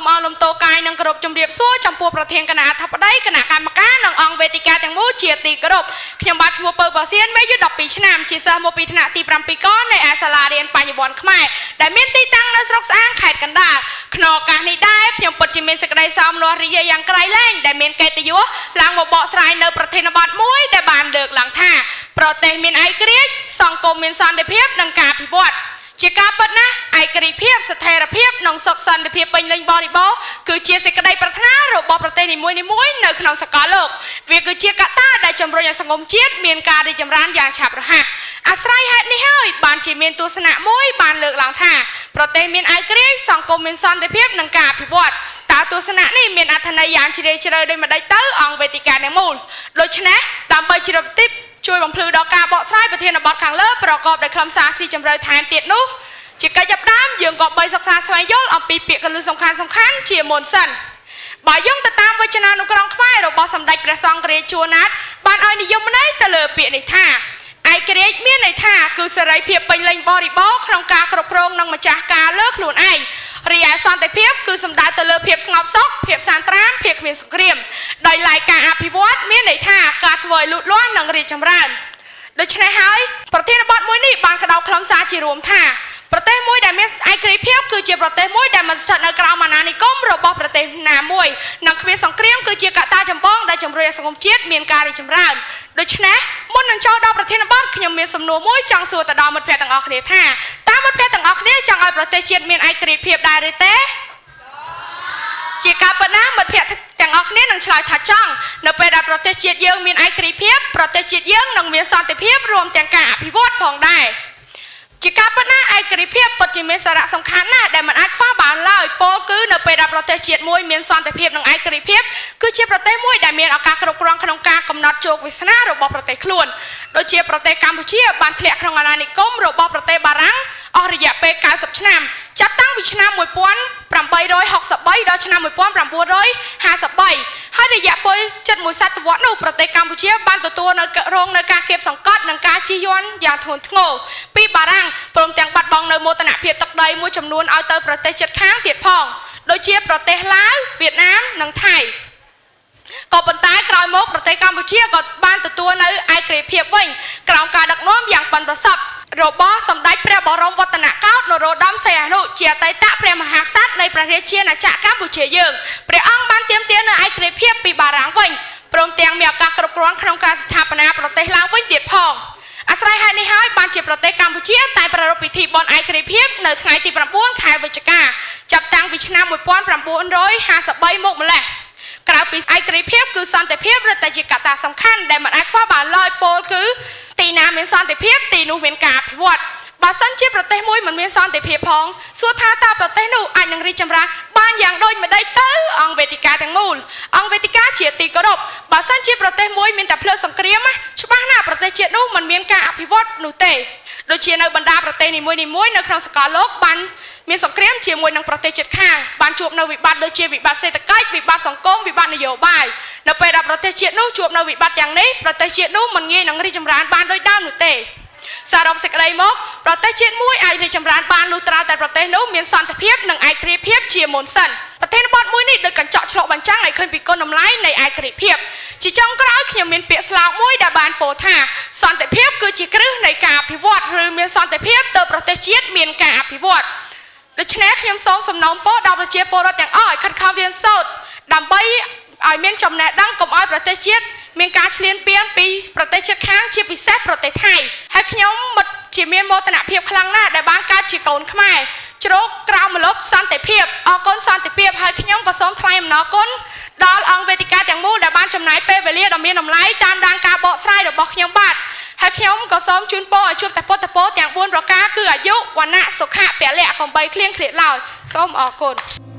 មអោនលំទោកាយនិងគោរពជំរាបសួរចំពោះប្រធានគណៈអធិបតីគណៈកម្មការនិងអង្គវេទិកាទាំងមូលជាទីគោរពខ្ញុំបាទឈ្មោះពៅប៉ាសៀនមេអាយុ12ឆ្នាំជាសិស្សមកពីថ្នាក់ទី7កនៃអាសាលារៀនបញ្ញវន្តខ្មែរដែលមានទីតាំងនៅស្រុកស្អាងខេត្តកណ្ដាលក្នុងឱកាសនេះដែរខ្ញុំពិតជាមានសេចក្តីសោមនស្សរីករាយយ៉ាងក្រៃលែងដែលមានកិត្តិយសឡើងមកបកស្រាយនៅប្រធានបទមួយដែលបានលើកឡើងថាប្រទេសមានឯករាជ្យសង្គមមានសន្តិភាពនិងការអភិវឌ្ឍជាការពិតណាស់ឯករាជ្យភាពស្ថិរភាពនិងសុខសន្តិភាពពេញលេញបរិបូរណ៍គឺជាសេចក្តីប្រាថ្នារបស់ប្រទេសនីមួយៗនៅក្នុងសកលលោកវាគឺជាកត្តាដែលជំរុញឲ្យសង្គមជាតិមានការរីកចម្រើនយ៉ាងឆាប់រហ័សអាស្រ័យហេតុនេះហើយបានជាមានទស្សនៈមួយបានលើកឡើងថាប្រទេសមានឯករាជ្យសង្គមមានសន្តិភាពនិងការអភិវឌ្ឍតើទស្សនៈនេះមានអត្ថន័យយ៉ាងជ្រាលជ្រៅដូចម្តេចទៅអង្គវេទិកាទាំងមូលដូច្នេះដើម្បីជ្រាបទីបជួយបំភ្លឺដល់ការបកស្រាយប្រធានបទខាងលើប្រកបដោយខ្លឹមសារស៊ីជម្រៅថែមទៀតនោះជាកិច្ចចាប់ផ្ដើមយើងក៏បីសិក្សាស្វែងយល់អំពីពាក្យកលឹះសំខាន់សំខាន់ជាមុនសិនបើយើងទៅតាមវចនានុក្រមខ្មែររបស់សម្ដេចព្រះសង្ឃរាជជួនណាតបានឲ្យនិយមន័យទៅលើពាក្យនេះថាឯករាជ្យមានន័យថាគឺសេរីភាពពេញលេញបរិបូរណ៍ក្នុងការគ្រប់គ្រងនិងម្ចាស់ការលើខ្លួនឯងរីឯសន្តិភាពគឺសំដៅទៅលើភាពស្ងប់សុខភាពសាន្តត្រាមភាពគ្មានសង្គ្រាមដោយឡែកការអភិវឌ្ឍមានន័យថាការធ្វើឲ្យលូតលាស់និងរីកចម្រើនដូច្នេះហើយប្រធានបទមួយនេះបានក្តោបខ្លឹមសារជារួមថាប្រទេសមួយដែលមានឯករាជ្យភាពគឺជាប្រទេសមួយដែលមិនស្ថិតនៅក្រោមអាណានិគមរបស់ប្រទេសណាមួយនិងគ្មានសង្គ្រាមគឺជាកត្តាចម្បងដែលជំរុញឲ្យសង្គមជាតិមានការរីកចម្រើនដូច្នេះមុននឹងចូលដល់ប្រធានបទខ្ញុំមានសំណួរមួយចង់សួរទៅដល់មិត្តភ័ក្តិទាំងអស់គ្នាថាតើមិត្តភ័ក្តិទាំងអស់គ្នាចង់ឲ្យប្រទេសជាតិមានឯករាជ្យភាពដែរឬទេជាការពិតណាស់មិត្តភ័ក្តិទាំងអស់គ្នានឹងឆ្លើយថាចង់នៅពេលដែលប្រទេសជាតិយើងមានឯករាជ្យភាពប្រទេសជាតិយើងនឹងមានសន្តិភាពរួមទាំងការអភិវឌ្ឍផងដែរជាការពិតណាស់ឯករាជ្យភាពពិតជាមានសារៈសំខាន់ណាស់ដែលមិនអាចខ្វះបានឡើយពោលគឺនៅពេលដែលប្រទេសជាតិមួយមានសន្តិភាពនិងឯករាជ្យភាពគឺជាប្រទេសមួយដែលមានឱកាសគ្រប់គ្រាន់ក្នុងការកំណត់ជោគវាសនារបស់ប្រទេសខ្លួនដូចជាប្រទេសកម្ពុជាបានធ្លាក់ក្នុងអាណានិគមរបស់ប្រទេសបារាំងអស់រយៈពេល90ឆ្នាំចាប់តាំងពីឆ្នាំ1863ដល់ឆ្នាំ1953ហើយរយៈពេលជិតមួយសតវត្សនោះប្រទេសកម្ពុជាបានទទួលនៅរងនៅការគៀបសង្កត់និងការជិះយន់យ៉ាងធ្ងន់ធ្ងរពីបារាំងព្រមទាំងបាត់បង់នៅមោទនភាពទឹកដីមួយចំនួនឲ្យទៅប្រទេសជិតខាងទៀតផងដូចជាប្រទេសឡាវវៀតណាមនិងថៃក៏ប៉ុន្តែក្រោយមកប្រទេសកម្ពុជាក៏បានទទួលនៅឯករាជ្យភាពវិញក្រោមការដឹកនាំយ៉ាងប៉ិនប្រសប់របស់សម្ដេចព្រះបរមវឌ្ឍនកោដ្ឋនរោត្តមសីហនុជាអតីតព្រះមហាក្សត្រនៃព្រះរាជាណាចក្រកម្ពុជាយើងព្រះអង្គបានទាមទារនៅឯករាជ្យភាពពីបារាំងវិញព្រមទាំងមានឱកាសគ្រប់គ្រាន់ក្នុងការស្ថាបនាប្រទេសឡើងវិញទៀតផងអាស្រ័យហេតុនេះហើយបានជាប្រទេសកម្ពុជាតែប្រារព្ធពិធីបុណ្យឯករាជ្យភាពនៅថ្ងៃទី9ខែវិច្ឆិកាចាប់តាំងពីឆ្នាំ1953មកម្លេះក្រៅពីឯករាជ្យភាពគឺសន្តិភាពរឹតតែជាកត្តាសំខាន់ដែលមិនអាចខ្វះបានឡើយពោលគឺទីណាមានសន្តិភាពទីនោះមានការអភិវឌ្ឍបើសិនជាប្រទេសមួយមិនមានសន្តិភាពផងសួរថាតើប្រទេសនោះអាចនឹងរីកចម្រើនបានយ៉ាងដូចម្តេចទៅអង្គវេទិកាទាំងមូលអង្គវេទិកាជាទីគោរពបើសិនជាប្រទេសមួយមានតែភ្លើងសង្គ្រាមច្បាស់ណាស់ប្រទេសជាតិនោះមិនមានការអភិវឌ្ឍនោះទេដូចជានៅបណ្ដាប្រទេសនីមួយៗនៅក្នុងសកលលោកបានមានសង្គ្រាមជាមួយនឹងប្រទេសជិតខាងបានជួបនៅវិបត្តិដូចជាវិបត្តិសេដ្ឋកិច្ចវិបត្តិសង្គមវិបត្តិនយោបាយនៅពេលដែលប្រទេសជាតិនោះជួបនៅវិបត្តិទាំងនេះប្រទេសជាតិនោះមិនងាយនឹងរីកចម្រើនបានដូចដើមនោះទេសរុបសេចក្តីមកប្រទេសជាតិមួយអាចរីកចម្រើនបានលុះត្រាតែប្រទេសនោះមានសន្តិភាពនិងឯករាជ្យភាពជាមុនសិនប្រធានបទមួយនេះដូចកញ្ចក់ឆ្លុះបញ្ចាំងឲ្យឃើញពីគុណតម្លៃនៃឯករាជ្យភាពជាចុងក្រោយខ្ញុំមានពាក្យស្លោកមួយដែលបានពោលថាសន្តិភាពគឺជាគ្រឹះនៃការអភិវឌ្ឍឬមានសន្តិភាពទៅប្រទេសជាតិមានការអភិវឌ្ឍដូច្នេះខ្ញុំសូមសំណូមពរដល់ប្រជាពលរដ្ឋទាំងអស់ឲ្យខិតខំរៀនសូត្រដើម្បីឲ្យមានចំណេះដឹងកុំឲ្យប្រទេសជាតិមានការឈ្លានពានពីប្រទេសជិតខាងជាពិសេសប្រទេសថៃហើយខ្ញុំមិត្តជាមានមោទនភាពខ្លាំងណាស់ដែលបានកើតជាកូនខ្មែរជ្រកក្រោមម្លប់សន្តិភាពអរគុណសន្តិភាពហើយខ្ញុំក៏សូមថ្លែងអំណរគុណដល់អង្គវេទិកាទាំងមូលដែលបានចំណាយពេលវេលាដ៏មានតម្លៃតាមដានការបកស្រាយរបស់ខ្ញុំបាទហើយខ្ញុំក៏សូមជូនពរឲ្យជួបតែពុទ្ធពរទាំង4ប្រការគឺអាយុវណ្ណៈសុខៈពលៈកុំបីឃ្លៀងឃ្លាតឡើយសូមអរគុណ។